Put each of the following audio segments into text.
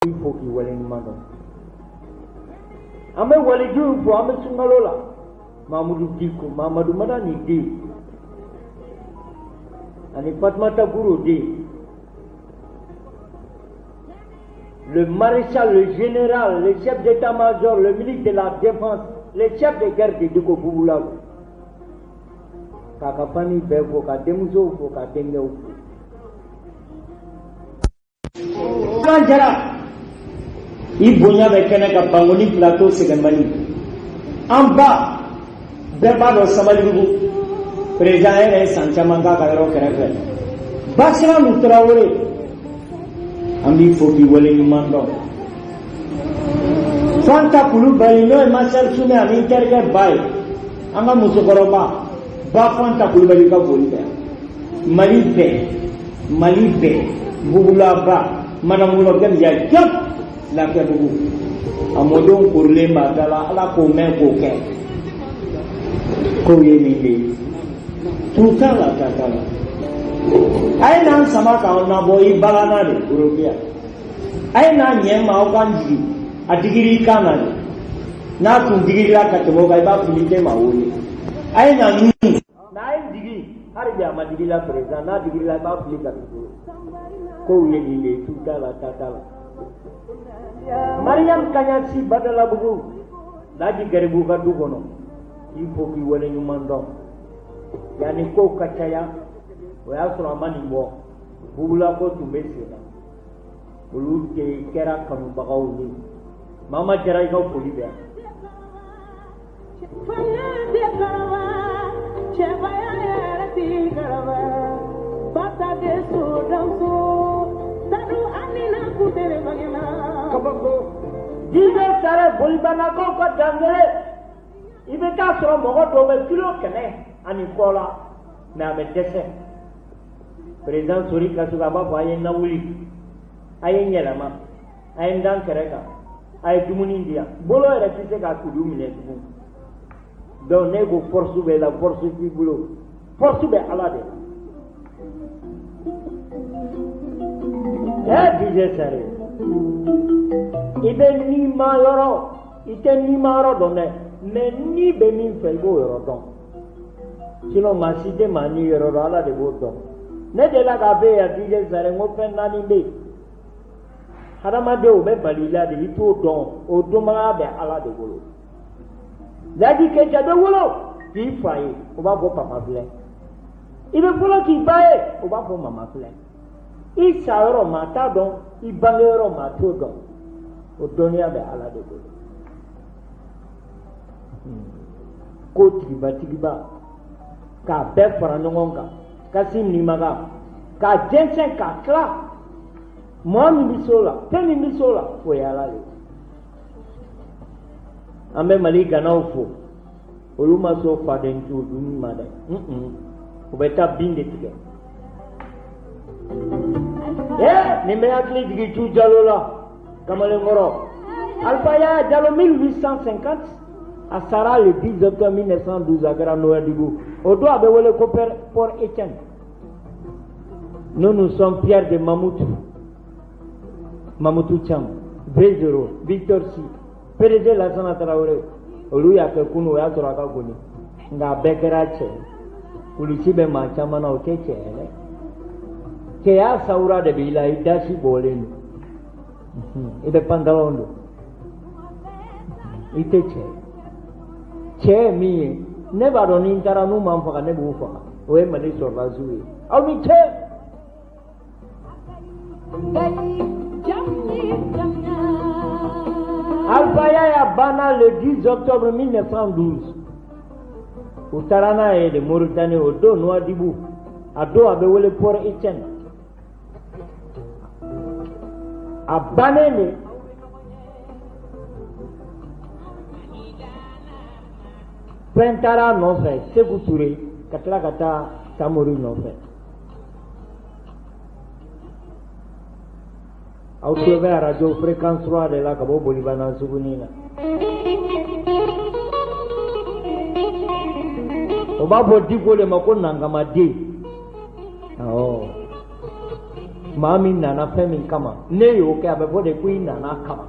I fo k'i waleɲuman dɔn. An bɛ walijuw fo, an bɛ sunkalo la. Mamudu Diko, Mamadu Madani den ani Fatumata Guro den, le maréchal, le général, le chef d'état-major, le ministre de la Défense, le chef de guerre de Diko Bubula, k'a ka famille bɛɛ fo, ka denmusow fo, ka denkɛw fo. An jara i bonya bɛ kɛnɛ ka Bankoni Plateau sɛgɛnbali. An ba bɛɛ b'a dɔn, Sabalibugu président yɛrɛ ye san caman k'a ka yɔrɔ kɛrɛfɛ, Basiranu Tarawele, an b'i fo k'i wale ɲuman dɔn. Fanta Kulubali, n'o ye Marcel Sumɛ ani n terikɛ ba ye, an ka musokɔrɔba ba Fanta Kulubali ka foli bɛ yan. Mali bɛɛ, Mali bɛɛ, Bugulaba, Madame Wulɔgɛm ya jɔn Lafiyabugu, a mɔdenw korilen b'a da la. Ala k'o mɛn k'o kɛ. Kow ye nin de ye, tu t'a la, ta t'a la. A ye n'an sama k'aw nabɔ i balana de Worokiya. A ye n'a ɲɛ ma aw k'an jigin, a digir'i kan na de. N'a tun digirila ka tɛmɛ o kan, i b'a fili tɛ maa wele. A ye na nun n'a ye jigin hali bi, a ma digi la président. N'a digirila, i b'a fili ka tugu. Kow ye nin de ye, tu t'a la, ta t'a la. Mariam Kaɲasi Badalabugu, Laji Garibu ka du kɔnɔ, k'i fo k'i wale ɲuman dɔn. Yanni kow ka caya, o y'a sɔrɔ a ma nin bɔ. Bugulako tun bɛ sen na, olu de kɛra kanubagaw ye. Mama Jara, i ka foli bɛ yan. DJ Sare, Bolibanakaw ka dangele, i bɛ taa sɔrɔ mɔgɔ dɔw bɛ kilo 100 ani kɔ la, mais a bɛ dɛsɛ. Président Sori Kasuga, a b'a fɔ a ye n lawuli, a ye n yɛlɛma, a ye n dan kɛrɛ kan, a ye dumuni di yan. Bolo yɛrɛ tɛ se ka kudu minɛ tugun. Donc ne ko force bɛ la, force t'i bolo, force bɛ Ala de la. Ɛ DJ Sare, i bɛ nima yɔrɔ, i tɛ nima yɔrɔ dɔn dɛ, mais ni bɛ min fɛ, i b'o yɔrɔ dɔn. Sinon maa si tɛ maa ni yɔrɔ dɔn, Ala de b'o dɔn. Ne delila k'a fɛ yan, DJ Sare, n ko fɛn naani bɛ yen, hadamadenw bɛ bali i la de, i t'o dɔn, o dɔnbagaya bɛ Ala de bolo. Laji Keita bɛ wolo k'i fa ye, o b'a fɔ papa filɛ. I bɛ fɔlɔ k'i ba ye, o b'a fɔ mama filɛ. I sa yɔrɔ, maa t'a dɔn. I bange yɔrɔ, maa t'o dɔn. O dɔnniya bɛ Ala de bolo. Ko tigiba tigiba k'a bɛɛ fara ɲɔgɔn kan, Kasim Nimaga k'a jɛnsɛn k'a tila, mɔgɔ min bɛ s'o la, fɛn min bɛ s'o la, o ye Ala de ye. An bɛ Mali ganaw fo, olu ma sɔn faden to dumuni ma dɛ, u bɛ taa bin de tigɛ. Ee, nin bɛ hakili jigin Tu Jalo la, kamalenkɔrɔ Alpha Yaya Jalo, 1850, a sara le 10 octobre 1912, a kɛra Nouadhibou. O don a bɛ wele ko Port Etienne. Nous, nous sommes fiers de Mamoutou, Mamoutou Thiam, V0, Victor Si, PDG Lassana Traoré. Olu y'a kɛ kunu, o y'a sɔrɔ a ka goni, nka a bɛɛ kɛra cɛ ye. Kulusi bɛ maa caman na, o tɛ cɛ ye dɛ. Cɛya sawura de b'i la, i dasi bɔlen don, i bɛ pantalon don, i tɛ cɛ ye. Cɛ ye min ye, ne b'a dɔn, ni n taara n'u ma n faga, ne b'u faga. O ye Mali sɔrɔdasiw ye. Aw ni ce. Alpha Yaya banna le 10 octobre 1912. U taara n'a ye de Mauritanie, o don Nouadhibou, a don a bɛ wele Port Etienne. A bannen de, fɛn taara a nɔfɛ, Seku Ture, ka tila ka taa Samori nɔfɛ. Aw tulo bɛ arajo Fréquence 3 de la ka bɔ Bolibana suguni na. O b'a fɔ Diko de ma ko nankamaden. Awɔ. Maa min nana fɛn min kama, ne y'o kɛ, a bɛ fɔ de ko i nana kama.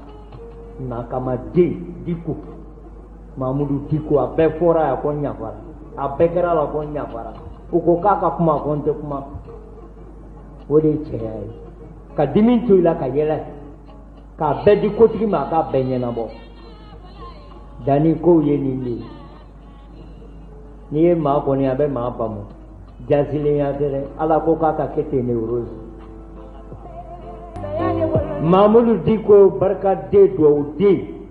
Na kama den Diko, Mamudu Diko, a bɛɛ fɔra yan ko n yafara, a bɛɛ kɛra la ko n yafara. U ko k'a ka kuma, ko n tɛ kuma. O de ye cɛya ye, ka dimi to i la ka yɛlɛ k'a bɛɛ di kotigi ma, a k'a bɛɛ ɲɛnabɔ. Danni kow ye nin de ye. N'i ye maa kɔni, a bɛ maa bamu, jasilenya tɛ dɛ. Ala ko k'a ka kɛ ten de. Rose Mamudu Diko, barikaden, duwawu den,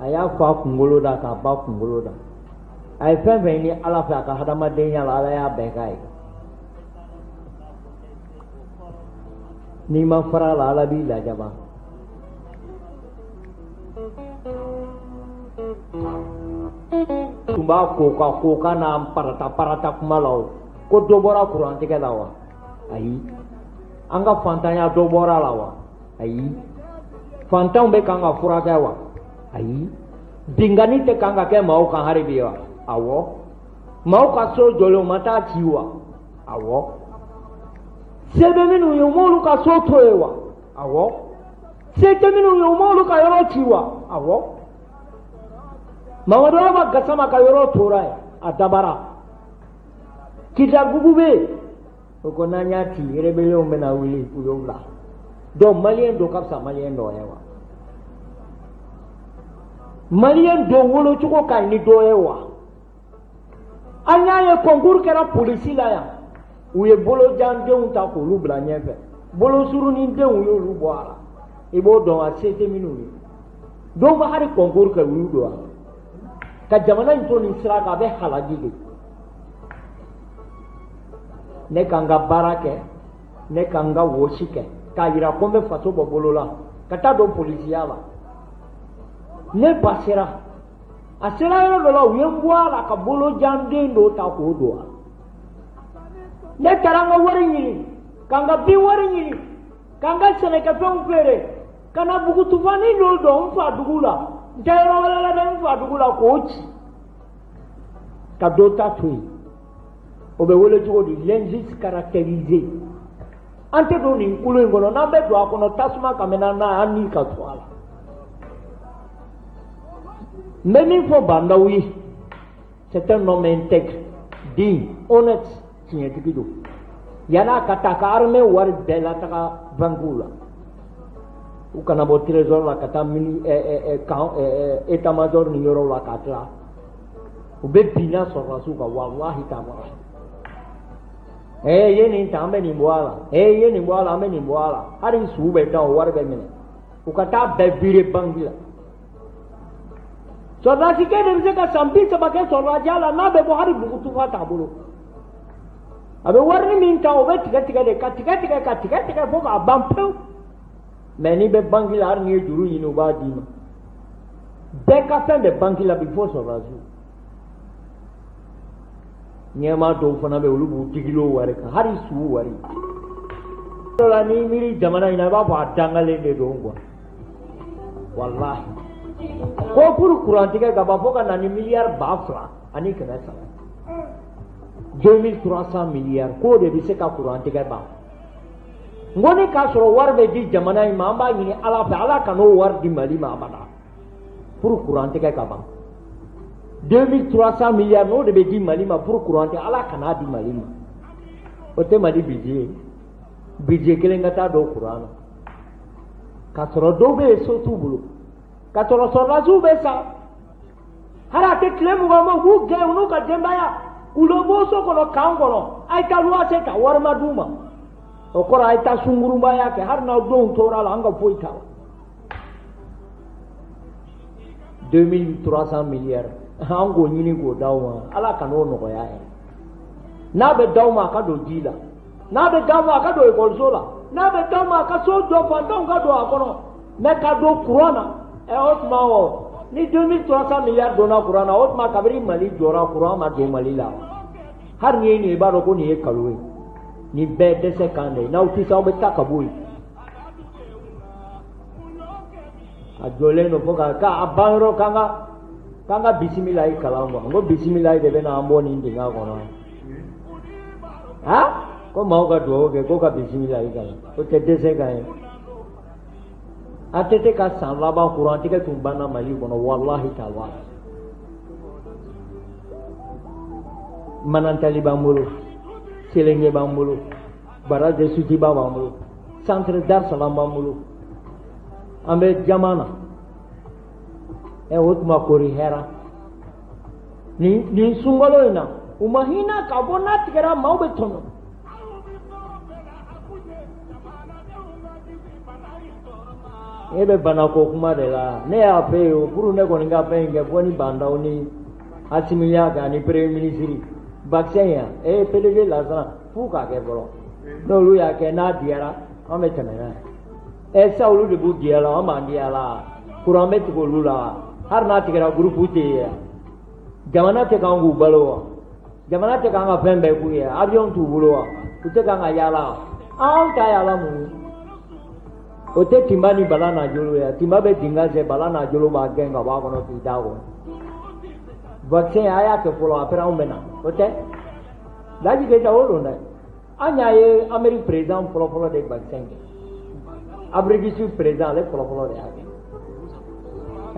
a y'a fa kunkolo da k'a ba kunkolo da. A ye fɛn fɛn ɲini Ala fɛ a ka hadamadenya la, Ala y'a bɛɛ k'a ye. N'i ma fara a la, Ala b'i lajaba. Tun b'a ko ka ko ka na parata parata kuma la, o ko dɔ bɔra kurantigɛ la wa? Ayi. An ka fantanya dɔ bɔra la wa? Ayi. Fantanw bɛ kan ka furakɛ wa? Ayi. Binkanni tɛ kan ka kɛ maaw kan hali bi wa? Awɔ. Maaw ka so jɔlenw ma taa ci wa? Awɔ. Se bɛ minnu ye, u m'olu ka so to yen wa? Awɔ. Se tɛ minnu ye, u m'olu ka yɔrɔ ci wa? Awɔ. Mamadu Awa Gasama ka yɔrɔ tora yen, a dabara. Kidalibugu bɛ yen, o ko n'an y'a ci, rébellion bɛna wuli, u y'o bila. Donc maliyɛn dɔ ka fisa maliyɛn dɔ ye wa? Maliyɛn dɔ wolocogo ka ɲi ni dɔ ye wa? An y'a ye concours kɛra polisi la yan, u ye bolojandenw ta k'olu bila ɲɛfɛ, bolosurunindenw, u y'olu bɔ a la. I b'o dɔn, a se tɛ minnu ye. Dɔw bɛ hali concours kɛ, u y'u don a la. Ka jamana in to nin sira kan, a bɛ halaki de. Ne ka n ka baara kɛ, ne ka n ka wɔsi kɛ k'a yira ko n bɛ faso bɔ bolo la ka taa don polisiya la. Ne pasera, a sera yɔrɔ dɔ la, u ye n bɔ a la ka bolojanden dɔ ta k'o don a la. Ne taara n ka wari ɲini, ka n ka bin wari ɲini, ka n ka sɛnɛkɛfɛnw feere, ka na bugutufani dɔ don n fa dugu la. N tɛ yɔrɔ wɛrɛ la dɛ, n fa dugu la, k'o ci ka dɔ ta to yen. O bɛ wele cogo di? L'injustice caractérisée. An tɛ don nin kulu in kɔnɔ. N'an bɛ don a kɔnɔ, tasuma ka mɛnɛ n'a an ni ka to a la. N bɛ min fɔ Bah N'Daw ye, c'est un homme intègre, digne, honnête, tiɲɛtigi don. Yan'a ka taa ka armée wari bɛɛ lataga banques la, u kana bɔ trésor la ka taa mini camp état major ni yɔrɔw la k'a tila. U bɛ binna sɔrɔdasiw kan, walahi t'a bɔra. Ee, ye nin ta, an bɛ nin bɔ a la. Ee, ye nin bɔ a la, an bɛ nin bɔ a la. Hali su bɛ dan, o wari bɛ minɛ. U ka taa bɛɛ virer banque la. Sɔrɔdasikɛ de bɛ se ka san 30 kɛ sɔrɔdasiya la, n'a bɛ bɔ, hali bugutufa t'a bolo. A bɛ warini min ta, o bɛ tigɛ tigɛ de, ka tigɛ tigɛ, ka tigɛ tigɛ fo k'a ban pewu. Mɛ n'i bɛ banque la, hali n'i ye juru ɲini, u b'a d'i ma. Bɛɛ ka fɛn bɛ banque la bi fo sɔrɔdasiw. Ɲɛmaa dɔw fana bɛ, olu b'u digilo wari kan, hali su wari dɔ la. N'i miiri jamana in na, i b'a fɔ a dangalen de don quoi. Walahi, ko pour kurantigɛ ka ban, fo ka na ni miliyari 2300, 2300 miliyari, k'o de bɛ se ka kurantigɛ ban. N ko ni k'a sɔrɔ wari bɛ di jamana in ma, an b'a ɲini Ala fɛ, Ala ka n'o wari di Mali ma abada pour kurantigɛ ka ban. 2300 milliards, n'o de bɛ di Mali ma pour kurantigɛ, Ala kan'a di Mali ma. O tɛ Mali budget ye. Budget kelen ka taa don kuran na, k'a sɔrɔ dɔw bɛ yen, so t'u bolo, k'a sɔrɔ sɔrɔdasiw bɛ sa, hali a tɛ tile 20 ma, u b'u gɛn u n'u ka denbaya k'u lɔ so kɔnɔ, camp kɔnɔ. A ye taa luwanse ta, wari ma d'u ma. O kɔrɔ, a ye taa sunkurubaya kɛ, hali n'aw denw tora la, an ka foyi t'a la. 2300 milliards, an k'o ɲini k'o d'aw ma, Ala ka n'o nɔgɔya ye. N'a bɛ d'aw ma, a ka don ji la. N'a bɛ d'aw ma, a ka don ekɔliso la. N'a bɛ d'aw ma, a ka so jɔ, fantanw ka don a kɔnɔ. Mɛ ka don courant na, ɛ, o tuma o ni 2300 milliards donna courant na, o tuma kabini Mali jɔra, courant ma don Mali la. Hali n'i ye nin ye, i b'a dɔn ko nin ye nkalon ye. Nin bɛɛ dɛsɛ kan de ye. N'aw tɛ se, aw bɛ taa ka bɔ yen. A jɔlen don fo ka k'a ban yɔrɔ k'an ka bisimilayi kalan quoi. N ko bisimilayi de bɛ na an bɔ nin dingɛ kɔnɔ. Han, Ko maaw ka dugawu kɛ, ko ka bisimila i kan, o tɛ dɛsɛ kan ye. ATT ka san laban kurantigɛ tun banna Mali kɔnɔ, walahi taala. Manantali b'an bolo, Selenge b'an bolo, barrage de Soutiba b'an bolo, centre Dar Salam b'an bolo, an bɛ jama na. Ɛ, o tuma kori hɛra nin sunkalo in na, u ma hinɛ k'a fɔ n'a tigɛra maaw bɛ tɔɲɔ. E bɛ banako kuma de la, ne y'a fɛ yen o pour ne kɔni ka fɛn in kɛ fo ni Bah N'Daw ni Assimi y'a kɛ ani premier ministre vaccin yan e PDG Lasana f'u k'a kɛ fɔlɔ. N'olu y'a kɛ n'a diyara, an bɛ tɛmɛ n'a ye. Ɛ, sisan olu de b'u diya la, an b'an diya la. Kuran bɛ tigɛ olu la, hali n'a tigɛra groupe tɛ yen. Jamana tɛ k'an k'u balo wa? Jamana tɛ k'an ka fɛn bɛɛ k'u ye? Avion t'u bolo wa? U tɛ k'an ka yaala? Anw ta yaala mun ye? O tɛ tinba ni bala n'a jolo ye. Tinba bɛ dinga sɛ, bala n'a jolo b'a gɛn ka bɔ a kɔnɔ k'i da kɔnɔ. Vaccin a y'a kɛ fɔlɔ, après anw bɛ na. O tɛ Laji Keyita o don dɛ. An y'a ye Amérique président fɔlɔfɔlɔ de ye vaccin kɛ, Afrique du Sud président ale fɔlɔfɔlɔ de y'a kɛ.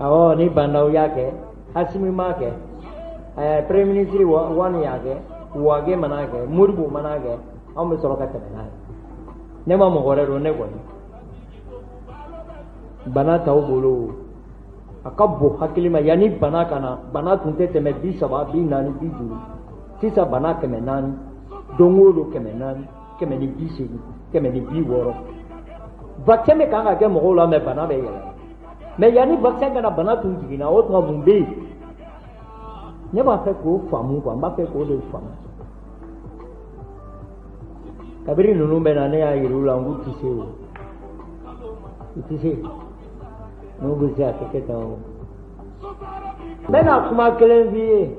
Awɔ, ni Bah N'Daw y'a kɛ, Assimi m'a kɛ, ɛɛ premier ministre Wani y'a kɛ, Wage mana kɛ, Modibo mana kɛ, anw bɛ sɔrɔ ka tɛmɛ n'a ye. Ne ma mɔgɔ wɛrɛ dɔn, ne kɔni bana t'aw bolo, a ka bon hakili ma. Yanni bana ka na, bana tun tɛ tɛmɛ 30, 40, 50. Sisan bana 400 don o don, 400, 180, 160. Vaccin bɛ kan ka kɛ mɔgɔw la, mais bana bɛ yɛlɛ. Mais yanni vaccin ka na, bana tun jiginna. O tuma mun bɛ yen? Ne b'a fɛ k'o faamu quoi, n b'a fɛ k'o de faamu. Kabiri ninnu bɛ na, ne y'a yir'u la n k'u tɛ se o, u tɛ se. N'u bɛ se, a tɛ kɛ tan o. N bɛna kuma kelen f'i ye.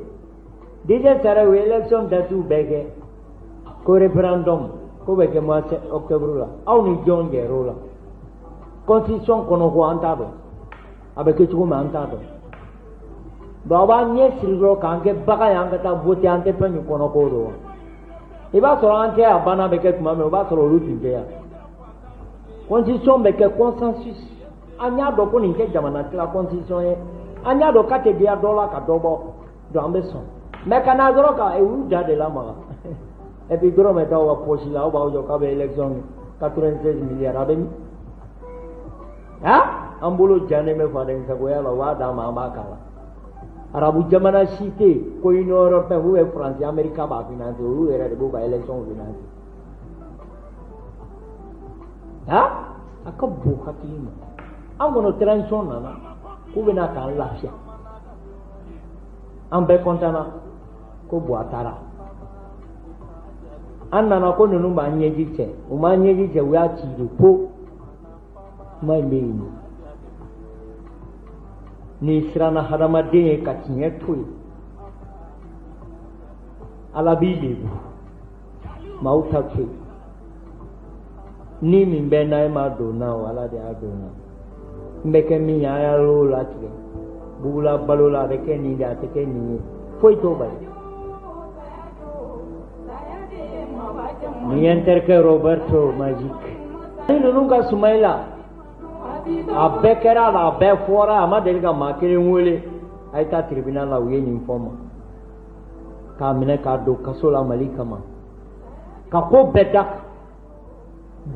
DJ Sara, u ye élection date bɛɛ kɛ ko référendum ko bɛ kɛ mois octobre la. Aw ni jɔn jɛr'o la? Constitution kɔnɔ ko an t'a dɔn a bɛ kɛ cogo min, an t'a dɔn. Bon, aw b'an ɲɛ siri dɔrɔn k'an kɛ bagan ye, an ka taa voter, an tɛ fɛn min kɔnɔ k'o don wa. I b'a sɔrɔ an tɛ, a banna bɛ kɛ tuma min, o b'a sɔrɔ olu tun tɛ yan. Constitution bɛ kɛ consensus. An y'a dɔn ko nin tɛ jamana tila constitution ye, an y'a dɔn k'a tɛ diya dɔ la ka dɔ bɔ, donc an bɛ sɔn. Mais ka na dɔrɔn ka olu da de lamaga, et puis dɔrɔn bɛ taa aw ka poche la, aw b'aw jɔ k'a bɛ élection 96 milliards, a bɛ min? Ha, an bolo jannen bɛ faden sagoya la, u b'a d'an ma, an b'a k'a la. Arabu jamana si tɛ yen ko Union européenne ou bien Faransi, Amérique b'a financer. Olu yɛrɛ de b'u ka élection financer. Ha, a ka bon hakili ma. An kɔnɔ transition nana k'u bɛna k'an lafiya, an bɛɛ kɔntanna ko bon, a taara. An nana ko ninnu b'an ɲɛji cɛ, u m'an ɲɛji cɛ, u y'a ci de po. Kuma in bɛ yen. N'i siranna hadamaden ye ka tiɲɛ to yen, Ala b'i lebu. Maaw ta to yen. Ni min bɛ n'a ye ma don na, o Ala de y'a don na. N bɛ kɛ min ye, a y'a l'o latigɛ. Bugula balo la, a bɛ kɛ nin de, a tɛ kɛ nin ye, foyi t'o bali. Nin ye n terikɛ Roberto Magic ni ninnu ka Sumayila, a bɛɛ kɛra a la, a bɛɛ fɔra, a ma deli ka maa kelen wele a ye taa tribunal la. U ye nin fɔ n ma k'a minɛ k'a don kaso la Mali kama, ka ko bɛɛ da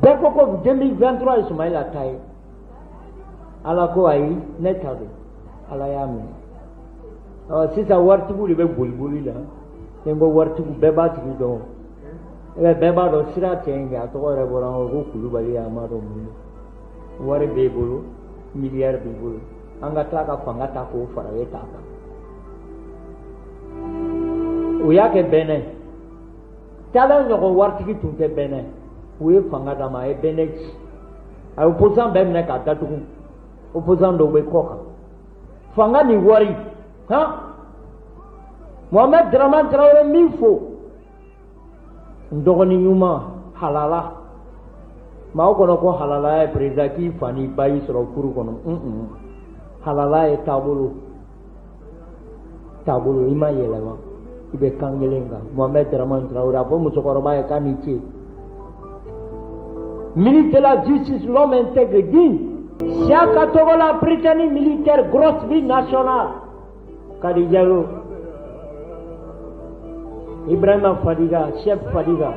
bɛɛ ko ko 2023 ye Sumayila ta ye. Ala ko ayi, ne ta don. Ala y'a minɛ. Ɔ, sisan waritigiw de bɛ boliboli la. Ni n ko waritigiw, bɛɛ b'a tigi dɔn, bɛɛ b'a dɔn sira cɛ in kɛ, a tɔgɔ yɛrɛ bɔra an kɔ ko Kulubali, a ma dɔn mun ye. Wari b'e bolo, miliyari b'i bolo, an ka tila ka fanga ta k'o fara e ta kan. U y'a kɛ Bɛnɛ taalen ɲɔgɔn waritigi tun tɛ Bɛnɛ. U ye fanga d'a ma, a ye Bɛnɛ ci, a ye opposant bɛɛ minɛ k'a datugu. Opposant dɔw bɛ kɔ kan, fanga ni wari. Han, Mohamed Dramane Traoré min fo, n dɔgɔnin ɲuman halala. Maaw kɔnɔ ko halala ye président k'i fa n'i ba y'i sɔrɔ furu kɔnɔ. Halala ye taabolo, taabolo i ma yɛlɛma, i bɛ kan kelen kan. Mohamed Dramane Traoré, a fɔ musokɔrɔba ye k'a ni ce. Ministre de la Justice, l'homme intègre, digne. Siaka Togola, Britannique militaire, grosse vie nationale. Kadi Diallo. Ibrahima Fadiga, chef Fadiga.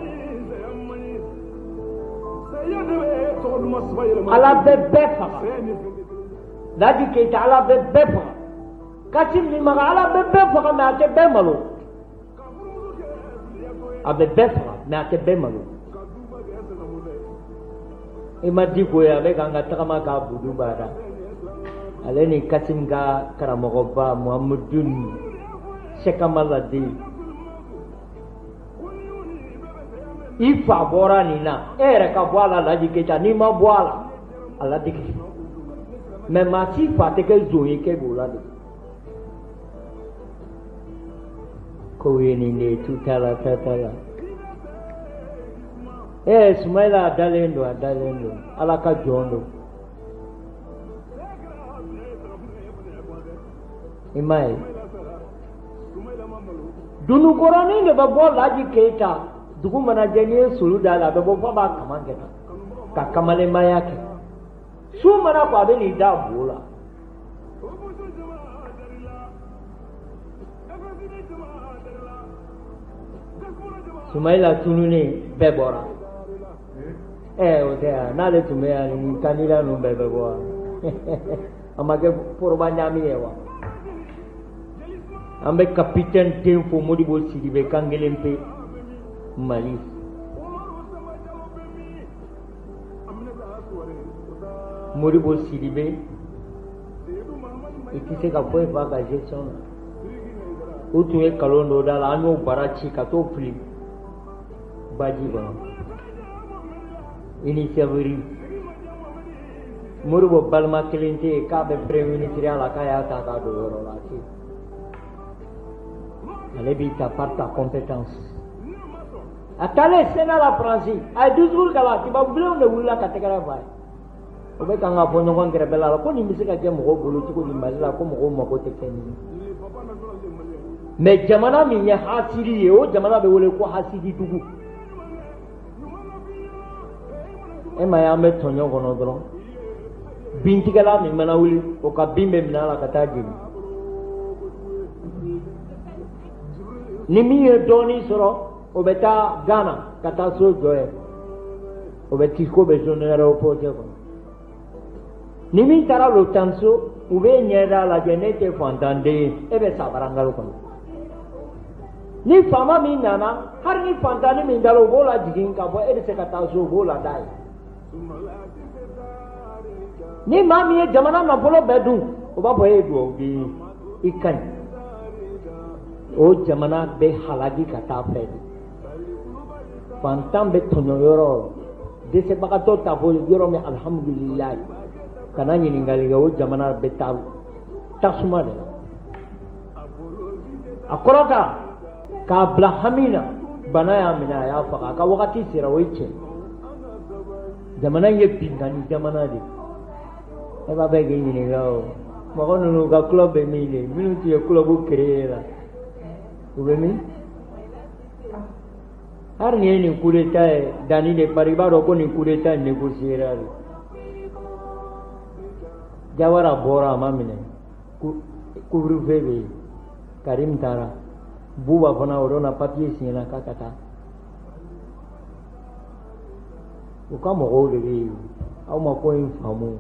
Ala bɛ bɛɛ faga. Ladi Keita, Ala bɛ bɛɛ faga. Kasim Nimaga, Ala bɛ bɛɛ faga, mais a tɛ bɛɛ malo. A bɛ bɛɛ faga, mais a tɛ bɛɛ malo. I ma Diko ye, a bɛ k'an ka tagama k'a budu b'a da. Ale ni Kasim ka karamɔgɔba Muhamudun Sɛkamala den. I fa bɔra nin na, e yɛrɛ ka bɔ a la. Laji Keyita, n'i ma bɔ a la, a ladege. Mais maa si fa tɛ kɛ zon ye k'e b'o ladege. Kow ye nin de ye, tu t'a la, ta t'a la. Ee Sumayila, a dalen don, a dalen don, Ala ka jɔn don. I m'a ye, dunukɔrɔnin de bɛ bɔ Laji Keyita. Dugu mana jɛ, n'i ye solu da la, a bɛ bɔ f'a b'a kaman kɛ tan ka kamalenmaya kɛ. Su mana ko, a bɛ n'i da bo la. Sumayila tununnen, bɛɛ bɔra. Ɛɛ, o tɛ yan, n'ale tun bɛ yan, nin kandida ninnu bɛɛ bɛ bɔ wa? A ma kɛ foroba ɲaami ye wa? An bɛ kapitɛni den fo, Modibo Sidibe, kan kelen pe Mali. Modibo Sidibe, i tɛ se ka foyi fɔ a ka gestion na. U tun ye kalon dɔ da la, an y'o bara ci ka t'o fili baji kɔnɔ. Initiative Modibo balima kelen tɛ yen k'a bɛ premier ministre la, k'a y'a ta k'a don yɔrɔ la, a tɛ yen. Ale b'i ta par ta compétence. A taalen Sénat la Faransi, a ye discours kalan, tubabubilenw de wulila ka tɛgɛrɛ f'a ye. O bɛ kan ka fɔ ɲɔgɔn kɛrɛfɛ la ko nin bɛ se ka kɛ mɔgɔw bolo cogo di Mali la, ko mɔgɔw mako tɛ fɛn min ye. Mais jamana min ye hasidi ye, o jamana bɛ wele ko hasidi dugu. E ma ye, an bɛ tɔɲɔ kɔnɔ dɔrɔn. Bintigɛla min mana wuli, o ka bin bɛ minɛ a la ka taa jeni. Ni min ye dɔɔnin sɔrɔ, o bɛ taa Ghana ka taa so jɔ yen, o bɛ ti ko bɛ zone aéroportuaire kɔnɔ. Ni min taara lotanso, u bɛ ɲɛda lajɛ, ne tɛ fantanden ye, e bɛ sa barangali kɔnɔ. Ni faama min nana, hali ni fantanni min dara, u b'o lajigin k'a fɔ e bɛ se ka taa so, u b'o lada ye. Ni maa min ye jamana nafolo bɛɛ dun, o b'a fɔ e ye dugawuden ye, i ka ɲi. O jamana bɛ halaki ka taa fɛ de. Fantan bɛ tɔɲɔ yɔrɔ o yɔrɔ, dɛsɛbagatɔ t'a fɔ yɔrɔ min alihamudulilayi, kana ɲininkali kɛ, o jamana bɛ taa tasuma de la. A kɔrɔ kan k'a bila hami na, bana y'a minɛ, a y'a faga, a ka wagati sera, o ye tiɲɛ. Jamana in ye binkanni jamana de ye. E b'a fɛ k'i ɲininka, o mɔgɔ ninnu ka club bɛ min de, minnu tun ye club créé la, u bɛ min? Hali nin ye nin coup d'état ye danni de pari, i b'a dɔn ko nin coup d'état négocié ra de. Jawara bɔra, a ma minɛ, couvre-feu bɛ yen. Karim taara, Buba fana o don na papier signé k'a ka taa. U ka mɔgɔw de bɛ yen, aw ma ko in faamu.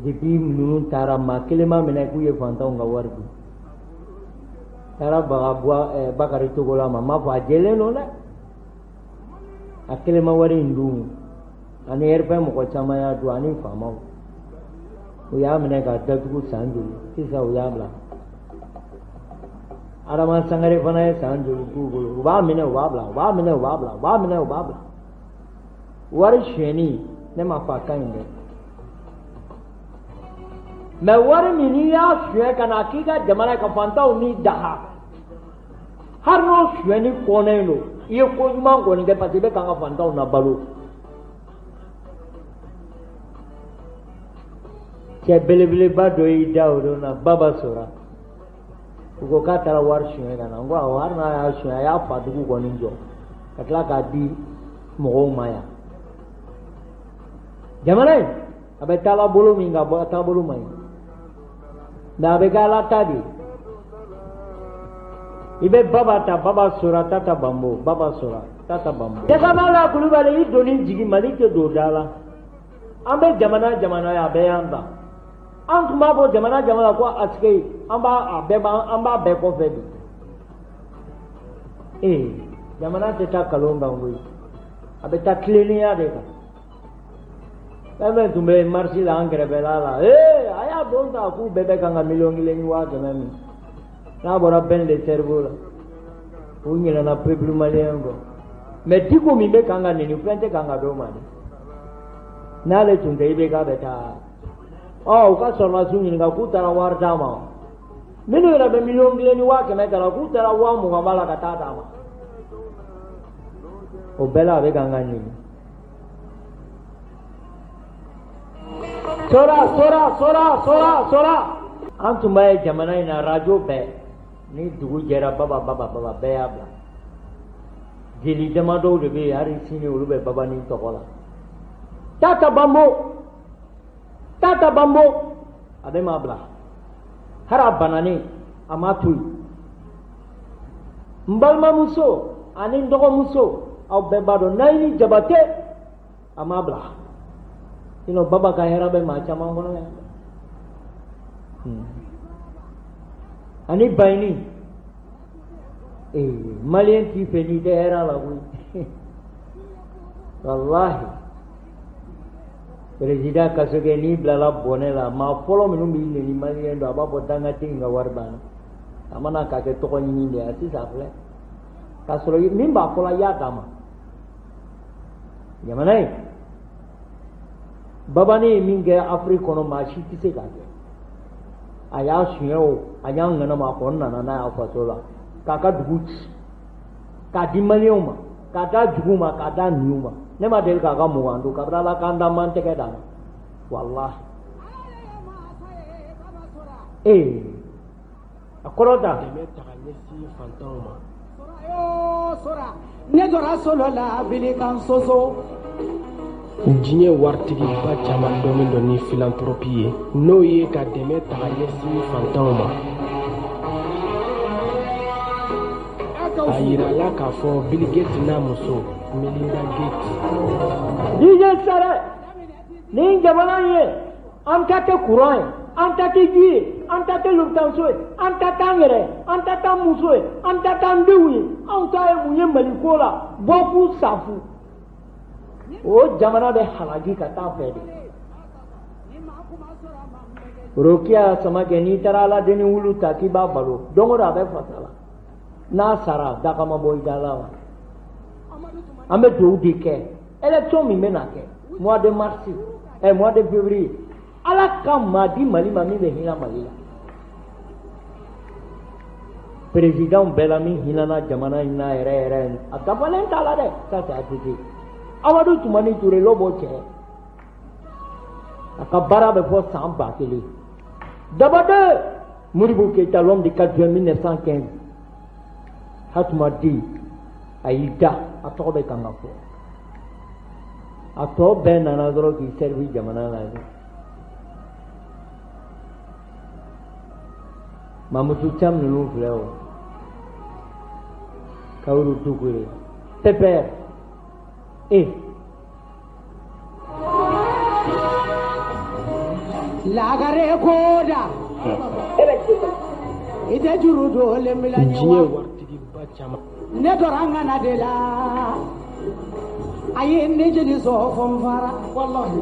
Depuis ninnu taara, maa kelen ma minɛ k'u ye fantanw ka wari dun. Taara baga Bakari Togola ma, m'a fɔ a jɛlen don dɛ, a kelen ma wari in dun, ani RPM mɔgɔ caman y'a dun, ani faamaw. U y'a minɛ k'a datugu san joli, sisan u y'a bila. Adama Sangare fana ye san joli k'u bolo, u b'a minɛ, u b'a bila, u b'a minɛ, u b'a bila, u b'a minɛ, u b'a bila. Wari sonyɛni, ne ma fɔ a ka ɲi dɛ, mais wari min n'i y'a suɲɛ ka na k'i ka jamana ka fantanw ni daha, hali n'o sonyɛni kɔnnen don, i ye ko ɲuman kɔni kɛ, parce que i bɛ k'an ka fantanw nabalo. Cɛ belebeleba dɔ y'i da o don na, Baba Sora, u ko k'a taara wari suɲɛ ka na. N ko awɔ, hali n'a y'a suɲɛ, a y'a fa dugu kɔni jɔ ka tila k'a di mɔgɔw ma yan. Jamana in a bɛ taala bolo min kan, a taabolo man ɲi, mais a bɛ kɛ Ala ta de ye. I bɛ Baba ta, Baba Sora, Tata Bambo, Baba Sora, Tata Bambo. Jɛgɛba Kulubali, i donni jigin Mali tɛ don da la. An bɛ jamana jamana ye, a bɛɛ y'an ta. An tun b'a fɔ jamana jamana ko asike an b'a a bɛɛ b'an, an b'a bɛɛ kɔfɛ bi. Ee, jamana tɛ taa kalon kan koyi, a bɛ taa tilennenya de kan. Fɛn fɛn tun bɛ marche la an kɛrɛfɛla la, ee, a y'a don ta k'u bɛɛ bɛ kan ka 1,1 miliyɔn min n'a bɔra Ben le cerveau la, u ɲinɛna peuple malien kɔ. Mais Diko min bɛ kan ka neni, fɛn tɛ kan ka d'o ma dɛ. N'ale tun tɛ, IBK bɛ taa. Ɔ, u ka sɔrɔdasiw ɲininka k'u taara wari d'a ma. Minnu yɛrɛ bɛ 1,1 miliyɔn ta la, k'u taara 20,000 b'a la ka taa d'a ma. O bɛɛ la, a bɛ kan ka neni. Sora, Sora, Sora, Sora, Sora. An tun b'a ye jamana in na, radio bɛɛ ni dugu jɛra, Baba, Baba, Baba, bɛɛ y'a bila. Jeli damadɔw de bɛ yen hali sini, olu bɛ Baba ni tɔgɔ la. Tata Bambo, Tata Bambo, a bɛ maa bila. Hali a bananen, a ma to yen. N balimamuso ani n dɔgɔmuso, aw bɛɛ b'a dɔn, Nayini Jabate, a ma bila. Sinon Baba ka hɛrɛ bɛ maa caman kɔnɔ yan. Ani Bayini, ee, malien t'i fɛ n'i tɛ hɛrɛ la koyi. Walahi, président Kassogué, n'i bilala bɔnɛ la, maa fɔlɔ minnu b'i neni, malien don. A b'a fɔ dangaden in ka wari banna. A mana k'a kɛ tɔgɔ ɲini de ye, a sisan filɛ k'a sɔrɔ min b'a fɔla, i y'a d'a ma. Jamana in, Babani ye min kɛ Afiriki kɔnɔ, maa si tɛ se k'a kɛ. A y'a suɲɛ o, a y'a ŋanama, a kɔni nana n'a y'a faso la, k'a ka dugu ci, k'a di malienw ma, k'a d'a juguw ma, k'a d'a niw ma. Ne ma deli k'a ka 20 dun kabini Ala k'an da man tɛgɛ d'a ma, walahi. Ee, a kɔrɔ ta. Dɛmɛ ta ka ɲɛsin fantanw ma. Ne jɔra solo la bilikan soso. Diɲɛ waritigiba caman dɔnnen dɔ ni philanthropie ye, n'o ye ka dɛmɛ ta ka ɲɛsin fantanw ma. A yirala k'a fɔ Bill Gates n'a muso Melinda Gates. DJ Sare, nin jamana in ye, an ta tɛ courant ye, an ta tɛ ji ye, an ta tɛ lopitaliso ye, an ta t'an yɛrɛ, an ta t'an muso ye, an ta t'an denw ye. Anw ta ye mun ye Maliko la? Bɔfu safu, o jamana bɛ halaki ka taa fɛ de. Rokiya Samakɛ, n'i taara Ala deni wulu ta k'i b'a balo, don o don a bɛ fasa la. N'a sara, daga ma bɔ i da la wa? An bɛ dugawu de kɛ. Élection min bɛ na kɛ mois de mars, mois de février, Ala ka maa di Mali ma min bɛ hinɛ Mali la. Président bɛɛ la, min hinɛna jamana in na yɛrɛ yɛrɛ, a dafalen t'a la dɛ, ça c'est ATT. Amadu Tumani Ture, l'o cɛ, a ka baara bɛ fɔ san 1000. Dabade Modibo Keïta, l'homme du 4 juin 1915, Hatuma den, a y'i da, a tɔgɔ bɛ kan ka fɔ. A tɔ bɛɛ nana dɔrɔn k'i servi jamana la dɛ. Mamutu Cam ninnu filɛ o, Kawuru Dukure, Pépère e. Lagare koda i tɛ juru dolen bila ɲɛ. Diɲɛ wa waritigiba caman. Ne tora n ŋana de la, a ye ne jeli sɔn fɔ n fara, walahi.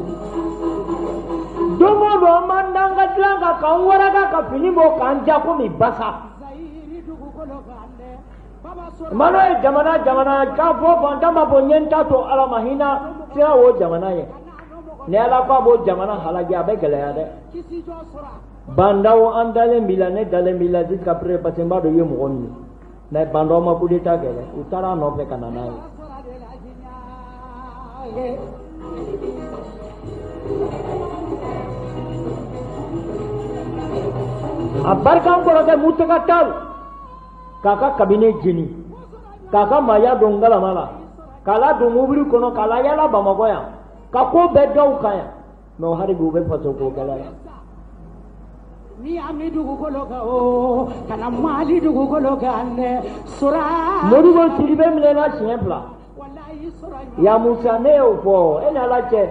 Don o don, an b'an da an ka dilan kan, k'an waraka, ka fini bɔ k'an ja komi basa. Zayiri dugukolo kan dɛ, Baba Sora. Malo ye jamana jamana k'a fɔ fantan b'a fɔ n ye n ta to Ala ma, hinɛ sira o jamana ye. Ni Ala ko a b'o jamana halaki, a bɛ gɛlɛya dɛ. Kisi jɔ sɔrɔ. Bah N'Daw, an dalen b'i la, ne dalen b'i la jusqu'à présent, parce que n b'a dɔn i ye mɔgɔ min ye. Mais Bah N'Daw ma coup d'état kɛ dɛ, u taara a nɔfɛ ka na n'a ye. Sɔrɔ de la diɲɛ. A barika n kɔrɔkɛ Mutaka Tal k'a ka cabinet jeni, k'a ka maaya don ngalama la, k'a la don mobili kɔnɔ, k'a la yala Bamakɔ yan. Ka ko bɛɛ da u kan yan, mais hali bi u bɛ faso ko kɛlɛ la. Ni y'a mɛn dugukolo kan o, kana Mali dugukolo kan dɛ, sora. Modibo Sidibe minɛna siɲɛ 2. Walayi sora. Ya Musa, ne y'o fɔ e ni Ala cɛ,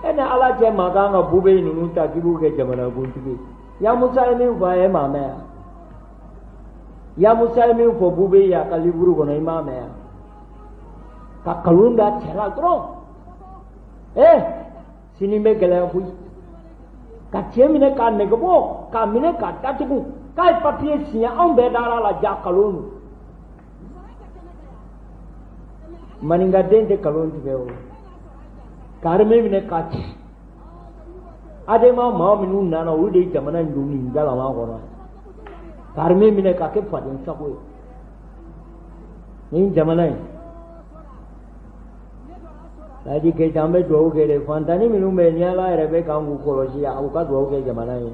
e ni Ala cɛ, maa kan ka bube ninnu ta k'i b'u kɛ jamanakuntigi ye. Ya Musa ye min fɔ a ye, e m'a mɛn yan? Ya Musa ye min fɔ bube ye a ka livre kɔnɔ, i m'a mɛn yan? Ka nkalon da cɛ la dɔrɔn, ee, sini bɛ gɛlɛya koyi. Ka cɛ minɛ k'a nɛgɛbɔ, k'a minɛ k'a datugu, k'a ye papiye siɲɛ, anw bɛɛ dara la, ja nkalon don. Maninkaden tɛ nkalon tigɛ o. Ka armée minɛ k'a ci. Adema maa minnu nana, olu de ye jamana in don nin galama kɔnɔ. Ka armée minɛ k'a kɛ faden sago ye nin jamana in. Ladi Keyita, an bɛ dugawu kɛ de. Fantani minnu bɛ yen ni Ala yɛrɛ bɛ k'an k'u kɔlɔsi, u ka dugawu kɛ jamana ye.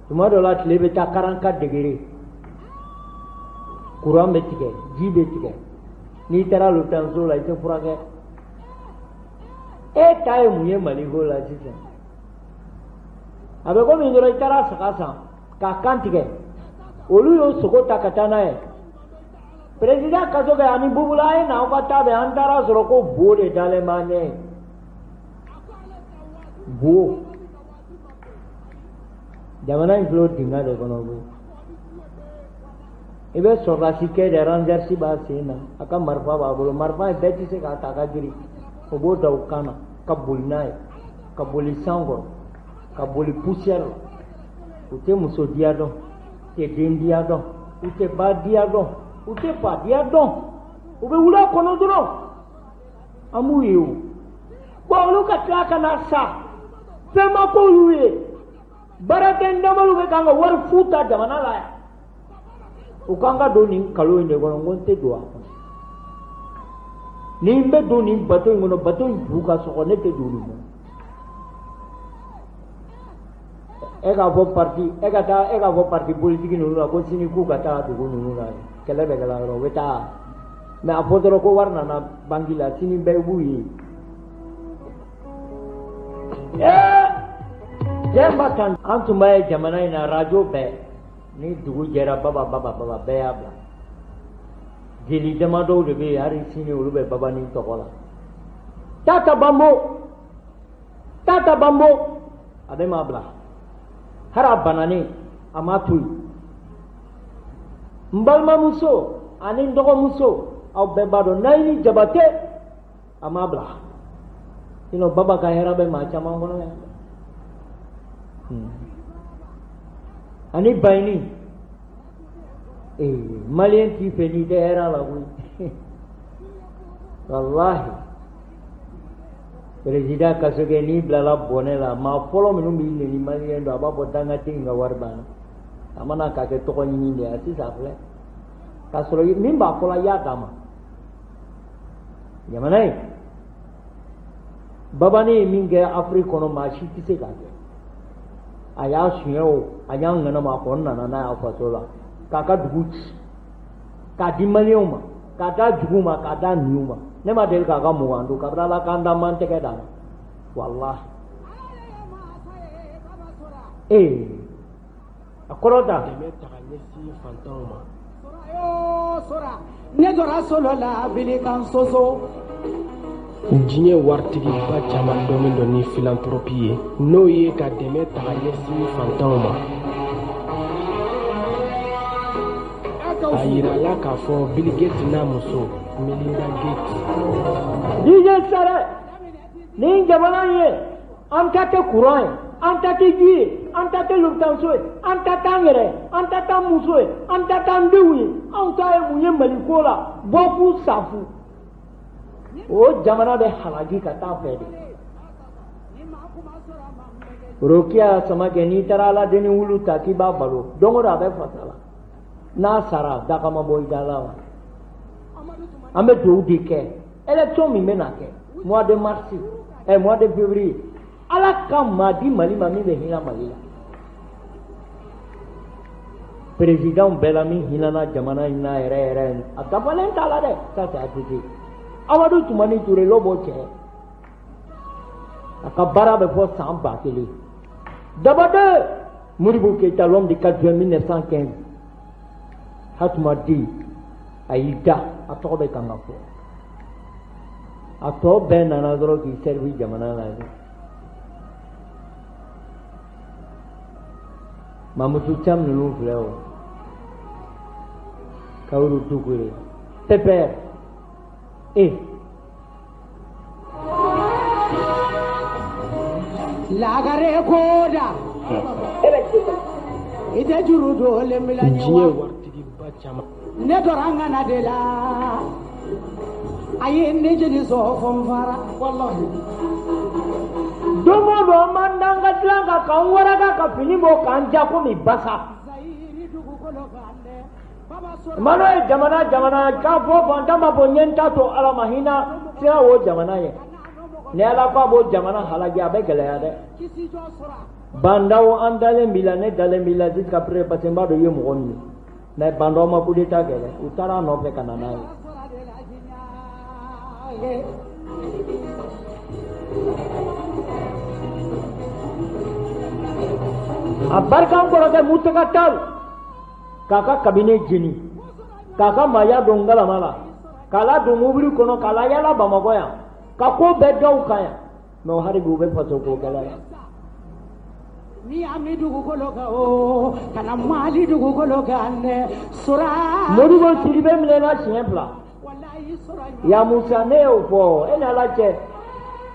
Tuma dɔ la, tile bɛ taa 44 degrés, courant bɛ tigɛ, ji bɛ tigɛ. N'i taara lopitaliso la, i tɛ furakɛ. E ta ye mun ye Mali ko la sisan? A bɛ komi dɔrɔn i taara saga san k'a kan tigɛ, olu y'o sogo ta ka taa n'a ye. Président Kassogué ani Bubula, a ye na aw ka taa bɛn. An taara sɔrɔ ko bo de dalen b'an ɲɛ ye, bo. Jamana in filɛ o dingɛ de kɔnɔ koyi. I bɛ sɔrɔdasi kɛ de, Rangers b'a sen na, a ka marifa b'a bolo. Marifa in bɛɛ tɛ se k'a ta, a ka girin. O b'o da o kan na ka boli n'a ye, ka boli san kɔrɔ, ka boli poussière la. U tɛ muso diya dɔn, u tɛ den diya dɔn, u tɛ ba diya dɔn, u tɛ fa diya dɔn. U bɛ wuli a kɔnɔ dɔrɔn, an b'u ye. O bon, olu ka tila ka na sa, fɛn ma k'olu ye. Baarakɛ damalu bɛ k'an ka wari fu ta jamana la yan. U k'an ka don nin kalo in de kɔnɔ. N ko n tɛ don a kɔnɔ. Ni n bɛ don nin bato in kɔnɔ, bato in ju ka sɔgɔ, ne tɛ don nin kɔnɔ. E k'a fɔ parti, e ka taa, e k'a fɔ parti politique ninnu na ko sini k'u ka taa dugu ninnu na, kɛlɛ bɛ kɛla yɔrɔ, u bɛ taa. Mais a fɔ dɔrɔn ko wari nana banki la, sini bɛɛ b'u ye. Ee, jɛnba tan, an tun b'a ye jamana in na, radio bɛɛ ni dugu jɛra, baba baba baba, bɛɛ y'a bila. Jeli damadɔw de bɛ yen hali sini, olu bɛ babani tɔgɔ la. Tata Bambo, Tata Bambo, a bɛ maa bila, hali a bananen, a ma to yen. N balimamuso ani n dɔgɔmuso, aw bɛɛ b'a dɔn, Nayini Jabate, a ma bila. Sinon baba ka hɛrɛ bɛ maa caman kɔnɔ yan. Ani Bayini, ee, maliyɛn t'i fɛ n'i tɛ hɛrɛ la koyi, walahi. Président Kassogué, n'i bilala bɔnɛ la, maa fɔlɔ minnu b'i neni, maliyɛn don. A b'a fɔ dangaden in ka wari banna, a mana k'a kɛ tɔgɔ ɲini de ye. A sisan filɛ k'a sɔrɔ min b'a fɔla, i y'a d'a ma. Jamana in, babani ye min kɛ Afiriki kɔnɔ, maa si tɛ se k'a kɛ. A y'a suɲɛ o, a y'a ŋanamu, a kɔni nana n'a y'a faso la, k'a ka dugu ci, k'a di maliyɛnw ma, k'a d'a juguw ma, k'a d'a niw ma. Ne ma deli k'a ka 20 dun kabini Ala k'an da man tɛgɛ d'a ma, walahi. Ee, a kɔrɔ ta. Dɛmɛ ta ka ɲɛsin fantanw ma. Ne jɔra solo la bilikan soso. Diɲɛ waritigiba caman dɔnnen don ni philanthropie ye, n'o ye ka dɛmɛ ta ka ɲɛsin fantanw ma. A yirala k'a fɔ Bill Gates n'a muso Melinda Gates. DJ Sare, nin jamana in ye, an ta tɛ courant ye, an ta tɛ ji ye, an ta tɛ lopitaliso ye, an ta t'an yɛrɛ, an ta t'an muso ye, an ta t'an denw ye. Anw ta ye mun ye Maliko la? Bɔfu safu, o jamana bɛ halaki ka taa fɛ de. Rokiya Samakɛ, n'i taara Ala deni wulu ta k'i b'a balo, don o don a bɛ fasa la. N'a sara, daga ma bɔ i da la wa? An bɛ dugawu de kɛ. Élection min bɛ na kɛ mois de mars, mois de février, Ala ka maa di Mali ma min bɛ hinɛ Mali la. Président bɛɛ la, min hinɛna jamana in na yɛrɛ yɛrɛ, a dafalen t'a la dɛ. Ça, c'est ATT. Amadu Tumani Ture, l'o b'o cɛ. A ka baara bɛ fɔ san 1000. Dabade Modibo Keïta, l'homme du 4 juin 1915, Hatuma den, a y'i da, a tɔgɔ bɛ kan ka fɔ. A tɔ bɛɛ nana dɔrɔn k'i servi jamana la ye. Mamutu Camu ninnu filɛ o, Kawuru Dukure, Pépère e. Lagare koda i tɛ juru dolen bila ɲɛ Diɲɛ wa waritigiba caman ne tora n kana de la a ye ne jeli sɔn fɔ n fara walahi. Don o don, an b'an da an ka dilan kan, k'an waraka, ka fini bɔ, k'an ja komi basa. Zayiri dugukolo kan dɛ baba sɔrɔ. Malo ye jamana jamana k'a fɔ fantan b'a fɔ n ye n ta to Ala ma, hinɛ sira o jamana ye. Ni Ala ko a b'o jamana halaki, a bɛ gɛlɛya dɛ. Kisi jɔ sɔrɔ. Bah N'Daw, an dalen b'i la, ne dalen b'i la jusqu'à présent, parce que n b'a dɔn i ye mɔgɔ min ye. Mais Bah N'Daw ma coup d'état kɛ dɛ, u taara a nɔfɛ ka na n'a ye. Sɔrɔ de la diɲɛ. A barika n kɔrɔkɛ Mutaka Tal k'a ka cabinet jeni, k'a ka maaya don ngalama la, k'a la don mobili kɔnɔ, k'a la yala Bamakɔ yan, ka ko bɛɛ da u kan yan. Mais hali bi u bɛ faso ko kɛlɛ la. Ni y'a mɛn dugukolo kan o kana Mali dugukolo kan dɛ sora. Modibo Sidibe minɛna siɲɛ 2. Walayi sɔrɔ. Ya Musa, ne y'o fɔ e ni Ala cɛ,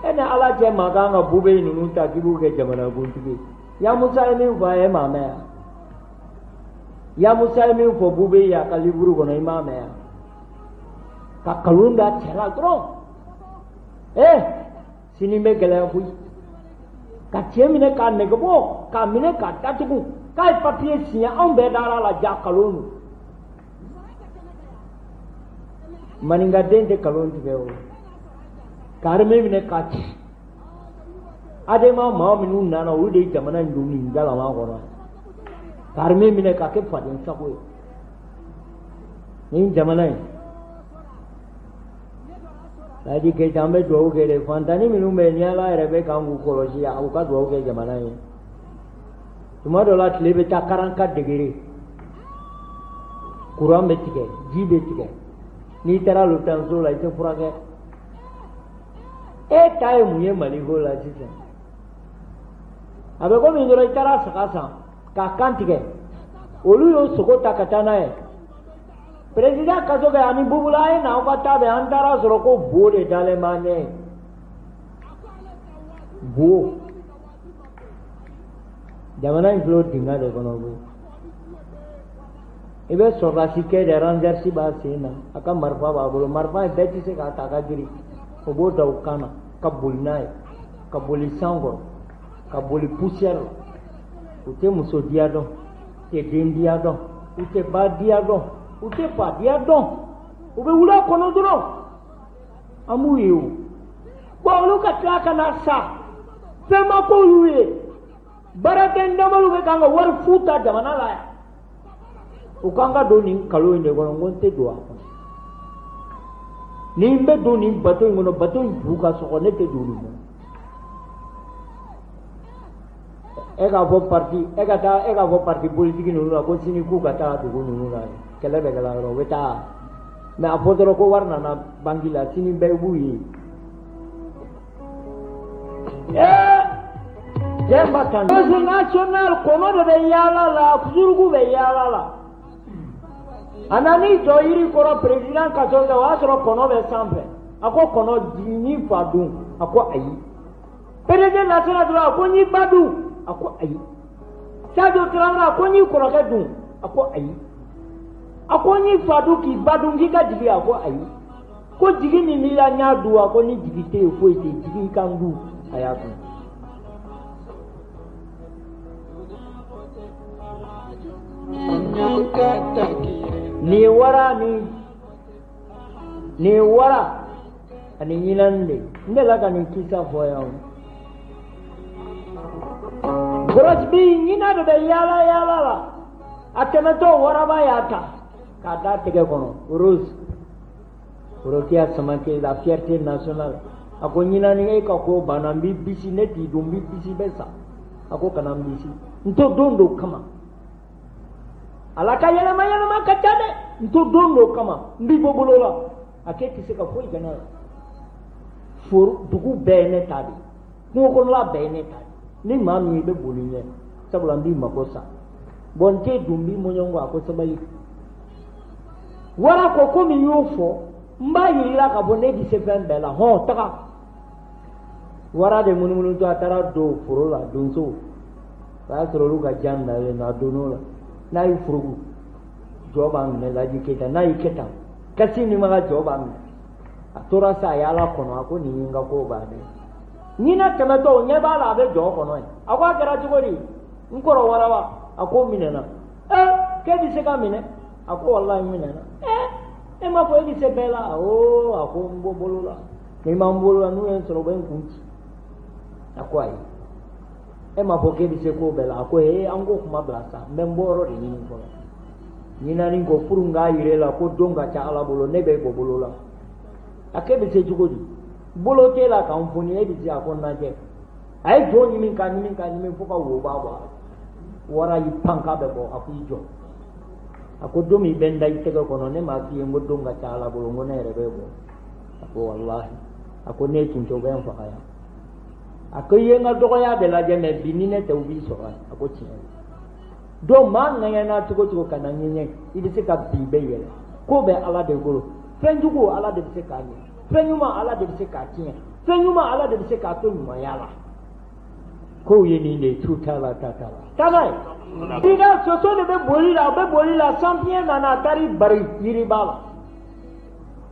e ni Ala cɛ, maa kan ka Bube ninnu ta k'i b'u kɛ jamanakuntigi ye. Ya Musa ye min fɔ a ye, e m'a mɛn yan? Ya Musa ye min fɔ Bube ye a ka livre kɔnɔ, i m'a mɛn yan? Ka nkalon da cɛ la dɔrɔn, ee, sini bɛ gɛlɛya koyi. Ka cɛ minɛ k'a nɛgɛbɔ, k'a minɛ k'a datugu, k'a ye papiye signé, anw bɛɛ dara la, ja nkalon don. Maninkaden tɛ nkalon tigɛ o. Ka armée minɛ k'a ci. Adema maa minnu nana, olu de ye jamana in don nin galama kɔnɔ, ka armée minɛ k'a kɛ faden sago ye nin jamana in. Ladi Keyita, an bɛ dugawu kɛ de. Fantani minnu bɛ yen, ni Ala yɛrɛ bɛ k'an k'u kɔlɔsi, u ka dugawu kɛ jamana ye. Tuma dɔ la, tile bɛ taa 44 degrés, courant bɛ tigɛ, ji bɛ tigɛ. N'i taara lopitaliso la, i tɛ furakɛ. E ta ye mun ye Mali ko la sisan? A bɛ komi dɔrɔn i taara saga san k'a kan tigɛ, olu y'o sogo ta ka taa n'a ye. Président Kassogué ani Bubula, a ye na aw ka taa bɛn. An taara sɔrɔ ko bo de dalen b'an ɲɛ ye, bo. Jamana in filɛ o dingɛ de kɔnɔ koyi. I bɛ sɔrɔdasi kɛ de, rangers b'a sen na, a ka marifa b'a bolo. Marifa in bɛɛ tɛ se k'a ta, a ka girin. O b'o da o kan na ka boli n'a ye, ka boli san kɔrɔ, ka boli poussière la. U tɛ muso diya dɔn, u tɛ den diya dɔn, u tɛ ba diya dɔn, u tɛ fa diya dɔn. U bɛ wuli a kɔnɔ dɔrɔn, an b'u ye o. Bon, olu ka tila ka na sa, fɛn ma k'olu ye. Baarakɛ damalu bɛ k'an ka wari fu ta jamana la yan. U k'an ka don nin kalo in de kɔnɔ. N ko n tɛ don a kɔnɔ. Ni n bɛ don nin bato in kɔnɔ, bato in ju ka sɔgɔ, ne tɛ don nin kɔnɔ. E k'a fɔ parti, e ka taa, e k'a fɔ parti politique ninnu na ko sini k'u ka taa dugu ninnu na, kɛlɛ bɛ kɛla yɔrɔ, u bɛ taa. Mais a fɔ dɔrɔn ko wari nana banki la, sini bɛɛ b'u ye. Ee, jɛnba tan national, kɔnɔ de bɛ yaala la, suruku bɛ yaala la. A nan'i jɔ yiri kɔrɔ, président Kassogué, o y'a sɔrɔ kɔnɔ bɛ sanfɛ. A ko kɔnɔ, jigin n'i fa dun. A ko ayi. PDG Lassana dɔrɔn, a ko n y'i ba dun. A ko ayi. Sadio Traoré, a ko n y'i kɔrɔkɛ dun. A ko ayi. A ko n y'i fa dun k'i ba dun, k'i ka jigin. A ko ayi. Ko jigi min b'i la, n y'a dun. A ko ni jigi tɛ yen, foyi tɛ yen, jigi i ka n dun. A y'a dun. Nin ye wara ni nin ye wara ani ɲinani de. N delila ka nin kisa fɔ yan o. Grosse bi ɲina de bɛ yaala yaala la. A tɛmɛtɔ, waraba y'a ta k'a da tɛgɛ kɔnɔ. Rose Rokia Samake, la fierté nationale. A ko ɲinani e ka ko banna, n b'i bisi, ne t'i dun, n b'i bisi bɛ sa. A ko kana n bisi, n to don dɔ kama. Ala ka yɛlɛma yɛlɛma ka ca dɛ. N to don dɔ kama, n b'i bɔ bolo la. A k'e tɛ se ka foyi kɛ ne la. Foro dugu bɛɛ ye ne ta de ye, kungo kɔnɔla bɛɛ ye ne ta de ye. Ni maa min i bɛ boli ɲɛ, sabula n b'i mako sa. Bɔn n t'e dun, n b'i mɔɲɔn kɔ. A ko sabali. Wara ko komi n y'o fɔ, n b'a yir'i la k'a fɔ ne bɛ se fɛn bɛɛ la. Hɔn, taga. Wara de munumunutɔ, a taara don foro la. Donso, o y'a sɔrɔ olu ka jan dalen don. A donn'o la, n'a y'i furugu, jɔ b'a minɛ. Laji Keyita, n'a y'i kɛ tan, kasi ni ma ka jɔ b'a minɛ. A tora sa, a ye Ala kɔnɔ. A ko nin ye n ka ko bannen. Ɲinɛ tɛmɛtɔ, o ɲɛ b'a la, a bɛ jɔ kɔnɔ yen. A ko a kɛra cogo di, n kɔrɔ waraba? A ko minɛna. Ee, k'e bɛ se ka minɛ? A ko walahi, n minɛna. Ee, e m'a fɔ e bɛ se bɛɛ la? Oo, a ko n bɔ bolo la, n'i ma n bolo la, n'u ye n sɔrɔ, u bɛ n kun ci. A ko ayi, e m'a fɔ k'e bɛ se ko bɛɛ la? A ko ee, an k'o kuma bila sa, n bɛ n bɔyɔrɔ de ɲini fɔlɔ. Ɲinani ko furu n k'a yir'e la ko don ka ca Ala bolo, ne bɛ bɔ bolo la. A k'e bɛ se cogo di? Bolo t'e la k'an foni, e bɛ se? A ko n lajɛ. A ye jɔ ɲimi ka ɲimi ka ɲimi fo ka woba bɔ a la. Wara y'i pan k'a bɛ bɔ. A ko i jɔ. A ko don min i bɛ n da i tɛgɛ kɔnɔ, ne m'a f'i ye n ko don ka ca Ala bolo, n ko ne yɛrɛ bɛ bɔ? A ko walahi. A ko ne tun tɛ, u bɛ n faga yan. A ko i ye n ka dɔgɔya de lajɛ, mɛ bi ni ne tɛ, u b'i sɔrɔ yan. A ko tiɲɛ don. Maa ŋɛɲɛna cogo cogo, ka na ŋɛɲɛ, i bɛ se ka bin, bɛ yɛlɛ. Ko bɛ Ala de bolo. Fɛn jugu, Ala de bɛ se k'a ɲɛ. Fɛn ɲuman, Ala de bɛ se k'a tiɲɛ. Fɛn ɲuman, Ala de bɛ se k'a to ɲumanya la. Kow ye nin de ye, tu t'a la, ta t'a la, taa n'a ye. I ka soso de bɛ boli la, a bɛ boli la, sanfiɲɛ nana, a taar'i bari yiriba la.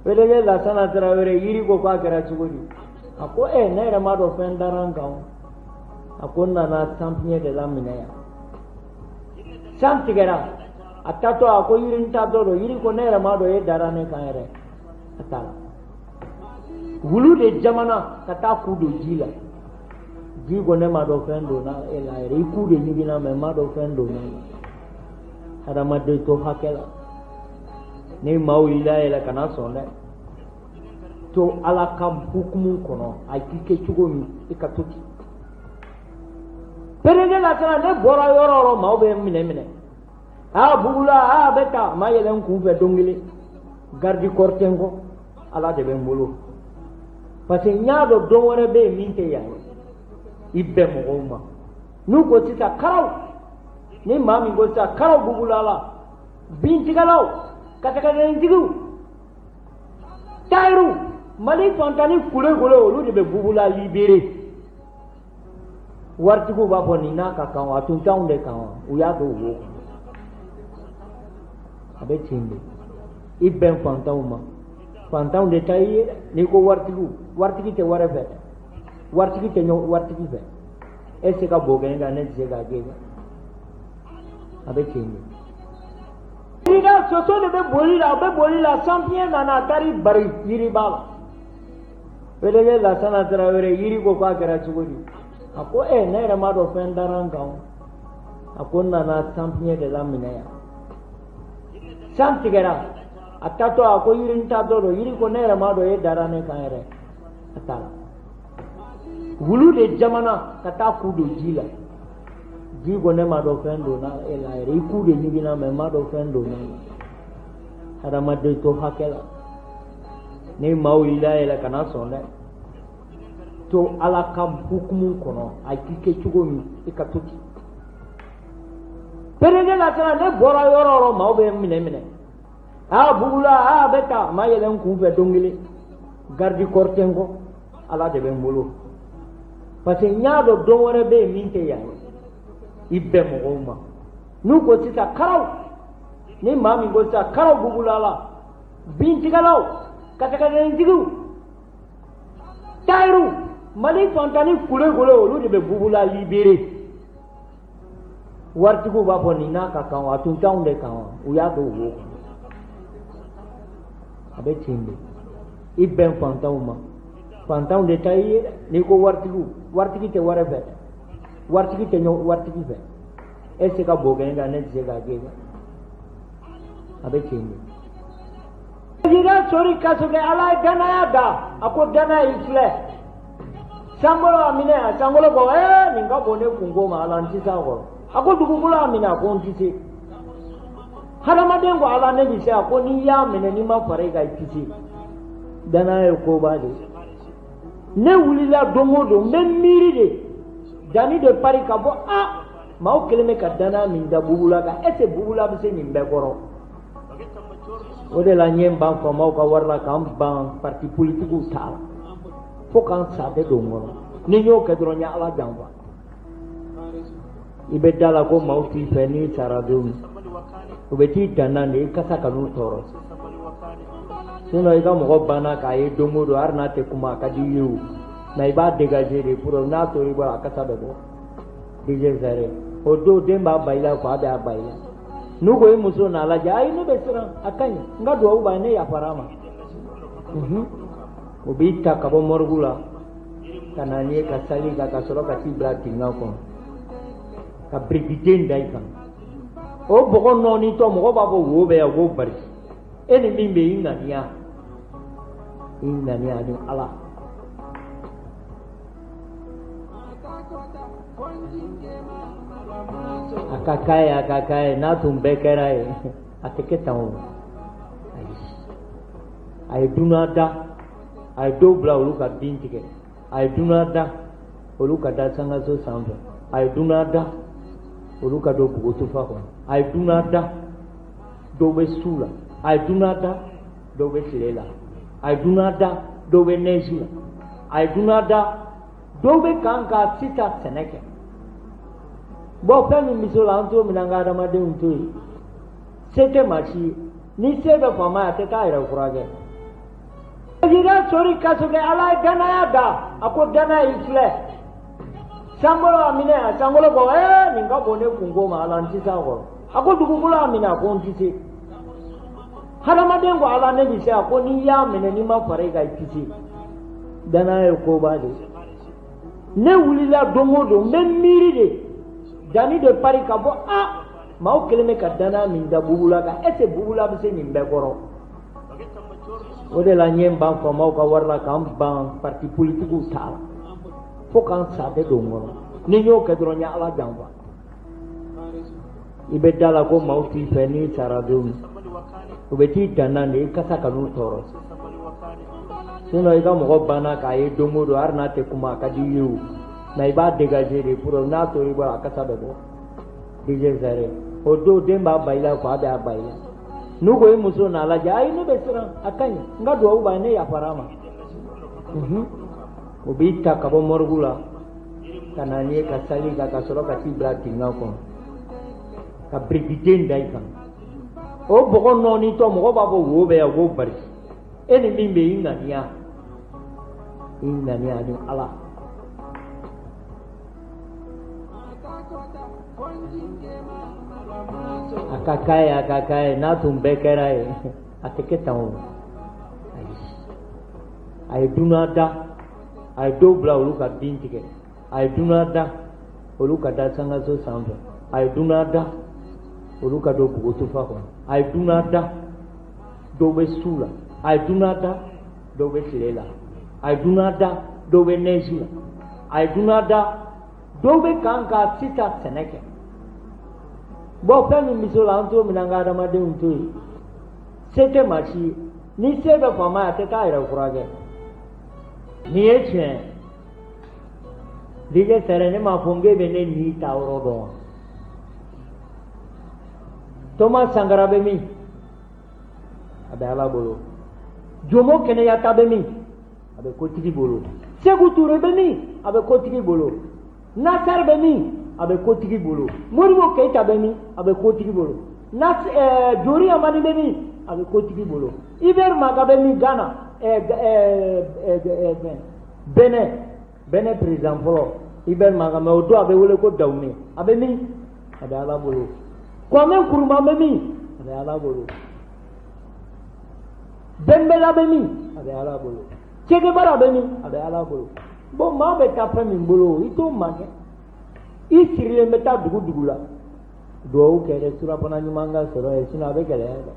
PDG Lasana Tarawele, yiri ko k'a kɛra cogo di? A ko ɛ, ne yɛrɛ m'a dɔn fɛn dara n kan. A ko n nana sanfiɲɛ de laminɛ yan, san tigɛra. A taatɔ, a ko yiri n taatɔ don. Yiri ko ne yɛrɛ m'a dɔn e dara ne kan yɛrɛ. A taara, wulu de jamana ka taa ku don ji la. Ji ko ne m'a dɔn fɛn donna e la yɛrɛ, i ku de ɲiginna, mɛ n m'a dɔn fɛn donna e la. Hadamaden to hakɛ la, ni maaw y'i layɛlɛ, kana sɔn dɛ. To Ala ka hukumu kɔnɔ, a k'i kɛ cogo min, i ka to ten. PDG Lasana, ne bɔra yɔrɔ o yɔrɔ, maaw bɛ minɛ minɛ. Aa, bugula, aa, bɛ taa ma yɛlɛ n kun fɛ don kelen, garde corps tɛ n kɔ, Ala de bɛ n bolo, parce que n y'a dɔn don wɛrɛ bɛ yen min tɛ yan ye. I bɛn mɔgɔw ma, n'u ko sisan karaw, ni maa min ko sisan karaw, bugula la, bintigɛlaw, katakatanintigiw, tayiru, Mali fantani kulekule, olu de bɛ bugula libéré. Waritigiw b'a fɔ nin n'a ka kan wa, a tun t'anw de kan wa, u y'a don wo kɔnɔ. A bɛ ten de. I bɛn fantanw ma, fantanw de ta i ye dɛ. N'i ko waritigiw, waritigi tɛ wari fɛ dɛ, waritigi tɛ ɲɔgɔn waritigi fɛ. E tɛ se ka bo kɛ ne kan, ne tɛ se k'a kɛ kan. A bɛ ten de. I ka soso de bɛ boli la, a bɛ boli la, sanfiɲɛ nana, a taar'i bari yiriba la. PDG Lasana Tarawele, yiri ko k'a kɛra cogo di? A ko ɛ, ne yɛrɛ m'a dɔn fɛn dara n kan. A ko n nana sanfiɲɛ de laminɛ yan, san tigɛra. A taatɔ, a ko yiri n taatɔ don. Yiri ko ne yɛrɛ m'a dɔn e dara ne kan yɛrɛ. A taara, wulu de jamana ka taa ku don ji la. Ji ko ne m'a dɔn fɛn donna e la yɛrɛ, i ku de ɲiginna, mɛ n m'a dɔn fɛn donna e la. Hadamaden to hakɛ la, ni maaw y'i layɛlɛ, kana sɔn dɛ. To Ala ka hukumu kɔnɔ, a k'i kɛ cogo min, i ka to ten. PDG Lasana, ne bɔra yɔrɔ o yɔrɔ, maaw bɛ minɛ minɛ. Aa, bugula, aa, bɛ taa ma yɛlɛ n kun fɛ don kelen, garde corps tɛ n kɔ, Ala de bɛ n bolo, parce que n y'a dɔn don wɛrɛ bɛ yen min tɛ yan ye. I bɛn mɔgɔw ma, n'u ko sisan karaw, ni maa min ko sisan karaw, bugula la, bintigɛlaw, katakatanintigiw, tayiru, Mali fantani kulekule, olu de bɛ bugula libéré. Waritigiw b'a fɔ nin n'a ka kan wa, a tun t'anw de kan wa, u y'a don wo kɔnɔ. A bɛ ten de. I bɛn fantanw ma, fantanw de ta i ye dɛ. N'i ko waritigiw, waritigi tɛ wari fɛ dɛ, waritigi tɛ ɲɔgɔn waritigi fɛ. E tɛ se ka bo kɛ ne kan, ne tɛ se k'a kɛ kan. A bɛ ten de. Président Sori Kassogué, Ala ye danaya da. A ko danaya y'i filɛ. Sankolo a minɛ, a sankolo ko ee nin ka bon ne kunko ma, Ala n tɛ se a kɔrɔ. A ko dugukolo a minɛ, a ko n tɛ se. Hadamaden ko Ala ne bɛ se, a ko n'i y'a minɛ n'i ma fara i kan i tɛ se. Danaya ye koba de ye. Ne wulila don o don n bɛ miiri de danni de pari ka bɔ a maaw kɛlen bɛ ka danaya min da bubula kan, est ce que bubula bɛ se nin bɛɛ kɔrɔ? O de la n ye n ban faamaw ka wari la, k'an ban parti politikiw ta la, fo k'an sa tɛ don n kɔnɔ. Ni n y'o kɛ dɔrɔn n ye Ala janfa. I bɛ da la ko maaw t'i fɛ n'i sara don min, u bɛ t'i danna de i kasa ka n'u tɔɔrɔ. Sinon i ka mɔgɔ banna k'a ye don o don, hali n'a tɛ kuma a ka di i ye o, mais i b'a dégager de pour n'a tor'i bolo a kasa bɛ bɔ. DJ Sare o don den b'a ba i la, fa bɛ a ba i la. N'u ko i muso n'a lajɛ, ayi ne bɛ siran, a ka ɲi, n ka duwawu b'a ye, ne yafara a ma. O b'i ta ka bɔ mɔrigu la ka na n'i ye ka sali kan, ka sɔrɔ ka t'i bila dingɛ kɔnɔ ka birikiden da i kan. O bɔgɔ nɔɔnitɔ mɔgɔ b'a fɔ wo bɛ yan, wo bari e ni min bɛ i ŋaniya, i ŋaniya ni Ala. A ka k'a ye, a ka k'a ye, n'a tun bɛɛ kɛra ye, a tɛ kɛ tan o. Ayi, a ye dunan da, a ye dɔw bila olu ka bin tigɛ, a ye dunan da olu ka da sankaso sanfɛ, a ye dunan da olu ka don bugutufa kɔnɔ, a ye dunan da dɔw bɛ su la, a ye dunan da dɔw bɛ tile la, a ye dunan da dɔw bɛ nɛzi la, a ye dunan da dɔw bɛ kan ka sisan sɛnɛ kɛ. Bɔn fɛn min bɛ se o la, an t'o minɛ an ka adamadenw to yen. Se tɛ maa si ye, ni se bɛ faama ye a tɛ taa a yɛrɛ furakɛ. Président Sori Kassogué, Ala ye danaya da, a ko danaya i filɛ. Sankolo a minɛ, a sankolo ko ee nin ka bon ne kunko ma, Ala n tɛ se a kɔrɔ. A ko dugukolo a minɛ, a ko n tɛ se. Hadamaden ko Ala ne bɛ se, a ko n'i y'a minɛ n'i ma fara i kan i tɛ se. Danaya ye koba de ye. Ne wulila don o don n bɛ miiri de danni de pari ka bɔ a maaw kɛlen bɛ ka danaya min da bubula kan, est ce que bubula bɛ se nin bɛɛ kɔrɔ? O de la n ye n ban faamaw ka wari la, k'an ban parti politikiw ta la, fo k'an sa tɛ don n kɔnɔ. Ni n y'o kɛ dɔrɔn n ye Ala janfa. I bɛ da la ko maaw t'i fɛ n'i sara don min, u bɛ t'i danna de i kasa ka n'u tɔɔrɔ. Sinon i ka mɔgɔ banna k'a ye don o don, hali n'a tɛ kuma a ka di i ye o, mais i b'a dégager de pour n'a tor'i bolo a kasa bɛ bɔ. DJ Sare o don den b'a ba i la, fa bɛ a ba i la. N'u ko i muso n'a lajɛ, ayi ne bɛ siran, a ka ɲi, n ka duwawu b'a ye, ne yafara a ma. O b'i ta ka bɔ mɔrigu la ka na n'i ye ka sali kan, ka sɔrɔ ka t'i bila dingɛ kɔnɔ ka birikiden da i kan. O bɔgɔ nɔɔnitɔ mɔgɔ b'a fɔ wo bɛ yan, wo bari e ni min bɛ i ŋaniya, i ŋaniya ni Ala. A ka k'a ye, a ka k'a ye, n'a tun bɛɛ kɛra ye, a tɛ kɛ tan o. Ayi, a ye dunan da, a ye dɔw bila olu ka bin tigɛ, a ye dunan da olu ka da sankaso sanfɛ, a ye dunan da olu ka don bugutufa kɔnɔ, a ye dunan da dɔw bɛ su la, a ye dunan da dɔw bɛ tile la, a ye dunan da dɔw bɛ nɛzi la, a ye dunan da dɔw bɛ kan ka sisan sɛnɛ kɛ. Bɔn fɛn min bɛ se o la, an t'o minɛ an ka adamadenw to yen. Se tɛ maa si ye, ni se bɛ faama ye a tɛ taa a yɛrɛ furakɛ. Nin ye tiɲɛ ye. DJ Sɛrɛ, ne m'a fɔ n k'e bɛ ne ni ta yɔrɔ dɔn wa? Thomas Sankara bɛ min? A bɛ Ala bolo. Jomo Kenyatta bɛ min? A bɛ kotigi bolo. Sekou Touré bɛ min? A bɛ kotigi bolo. Nasser bɛ min? A bɛ kotigi bolo. Modibo Keïta bɛ min? A bɛ kotigi bolo. Diori Hamani bɛ min? A bɛ kotigi bolo. Hubert Maga bɛ min? Ghana, Benin, Benin président fɔlɔ Hubert Maga, mais o don a bɛ wele ko Dahomey, a bɛ min? A bɛ Ala bolo. Kwame Nkrumah bɛ min? A bɛ Ala bolo. Ben Bella bɛ min? A bɛ Ala bolo. Che Guevara bɛ min? A bɛ Ala bolo. Bon, maa bɛ taa fɛn min bolo, i t'o ma kɛ. I sirilen bɛ taa dugu dugu la, duwawu kɛ dɛ, surafana ɲuman ka sɔrɔ yen, sinon a bɛ gɛlɛya dɛ.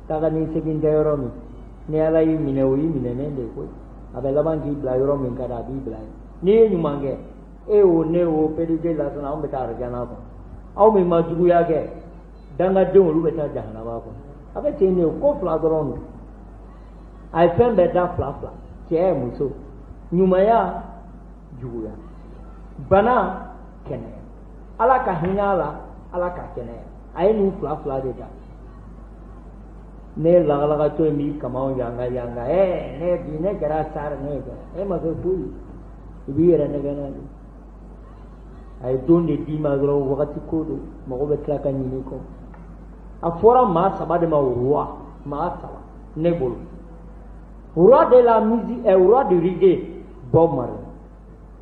Taga ni segin tɛ yɔrɔ min, ni Ala y'i minɛ, o y'i minɛnen de ye koyi. A bɛ laban k'i bila yɔrɔ min ka di, a b'i bila yen. N'i ye ɲuman kɛ, e o ne o PDG Lasana, anw bɛ taa arijana kɔnɔ. Aw min ma juguya kɛ, dangadenw olu bɛ taa jahanaba kɔnɔ. A bɛ ten de, ko fila dɔrɔn don. A ye fɛn bɛɛ da fila fila, cɛ muso, ɲumanya juguya, bana kɛnɛya. Ala ka hinɛ a la, Ala ka kɛnɛya. A ye nin fila fila de da. Ne ye lagalagatɔ ye, b'i kamaw yanga yanga. Ne bi ne kɛra star, ne kɛra e ma kɛ foyi, i b'i yɛrɛ nɛgɛ n'a ye. A ye don de d'i ma dɔrɔn, wagati ko don, mɔgɔ bɛ tila ka ɲin'i kɔ. A fɔra maa saba de ma roi, maa saba ne bolo. Roi de la musique, roi du reggae, Bob Marley.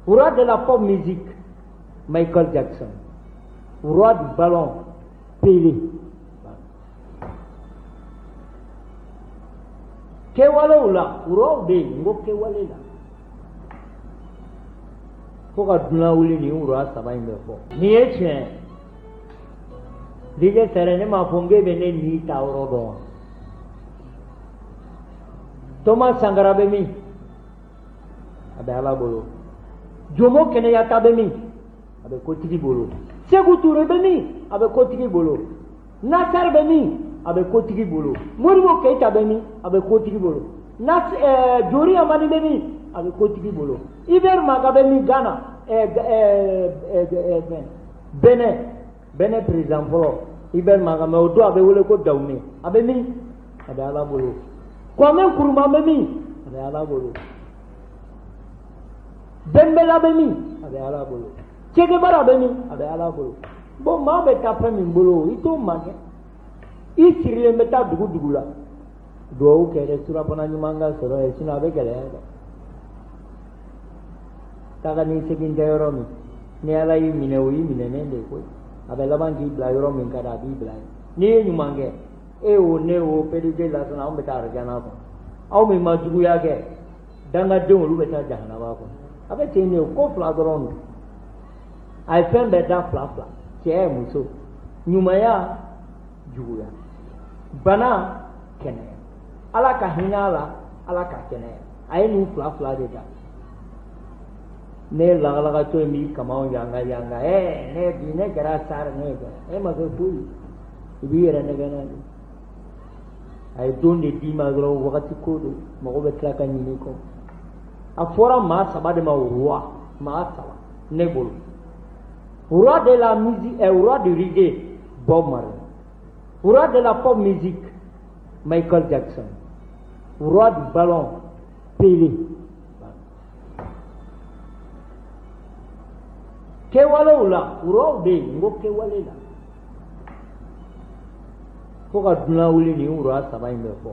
Roi de la pop musique, Michael Jackson. Roi du ballon, Pelé. Kɛwalew la, roi bɛ yen, n ko kɛwale la. Fo ka dunan wuli nin roi saba in bɛ fɔ. Nin ye tiɲɛ ye. DJ Sɛrɛ, ne m'a fɔ n k'e bɛ ne ni ta yɔrɔ dɔn wa? Thomas Sankara bɛ min? A bɛ Ala bolo. Jomo Kɛnɛyata bɛ min? A bɛ kotigi bolo. Sekou Touré bɛ min? A bɛ kotigi bolo. Nasser bɛ min? A bɛ kotigi bolo. Modibo Keïta bɛ min? A bɛ kotigi bolo. Jori Hamani bɛ min? A bɛ kotigi bolo. Hubert Maga bɛ min? Ghana, Benin, Benin président fɔlɔ Hubert Maga, mais o don a bɛ wele ko Dahomey. A bɛ min? A bɛ Ala bolo. Kwame Nkrumah bɛ min? A bɛ Ala bolo. Ben Bella bɛ min? A bɛ Ala bolo. Che Guevara bɛ min? A bɛ Ala bolo. Bon, maa bɛ taa fɛn min bolo, i t'o man kɛ. I sirilen bɛ taa dugu dugu la. Duwawu kɛ dɛ, surafana ɲuman ka sɔrɔ yen, sinon a bɛ gɛlɛya dɛ. Taga ni segin tɛ yɔrɔ min, ni Ala y'i minɛ, o y'i minɛnen de ye koyi. A bɛ laban k'i bila yɔrɔ min ka di, a b'i bila yen. N'i ye ɲuman kɛ, e o ne o PDG Lasana, anw bɛ taa arijana kɔnɔ. Aw min ma juguya kɛ, dangadenw olu bɛ taa jahanaba kɔnɔ. A bɛ ten de, ko fila dɔrɔn don. A ye fɛn bɛɛ da fila fila, cɛ muso, ɲumanya juguya, bana kɛnɛya. Ala ka hinɛ a la, Ala ka kɛnɛya. A ye nin fila fila de da. Ne ye lagalagatɔ ye, b'i kamaw yanga yanga. Ne bi ne kɛra star, ne kɛra e ma kɛ foyi, i b'i yɛrɛ nɛgɛ n'a ye. A ye don de d'i ma dɔrɔn, wagati ko don, mɔgɔ bɛ tila ka ɲin'i kɔ. A fɔra maa saba de ma roi, maa saba ne bolo. Roi de la musique, roi du reggae, Bob Marley. Roi de la pop musique, Michael Jackson. Roi du ballon, Pelé. Kɛwalew la, roi bɛ yen, n ko kɛwale la. Fo ka dunan wuli nin roi saba in bɛ fɔ.